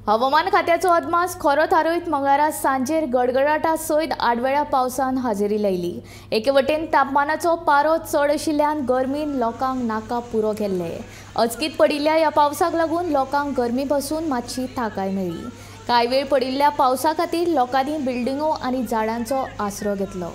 हवामान खात्याचो अदमास खरो थारयत मंगळारा सांजेर गडगडाटा सयत आडवेळ्या पावसान हाजेरी लायली. एके वटेन तापमानाचो पारो चड आशिल्ल्यान गरमीन लोकांक नाका पुरो केल्ले. अचकीत पडिल्ल्या ह्या पावसाक लागून लोकांक गरमी पसून मातशी थाकाय मेळ्ळी. कांय वेळ पडिल्ल्या पावसा खातीर लोकांनी बिल्डिंगो आनी झाडांचो आसरो घेतलो.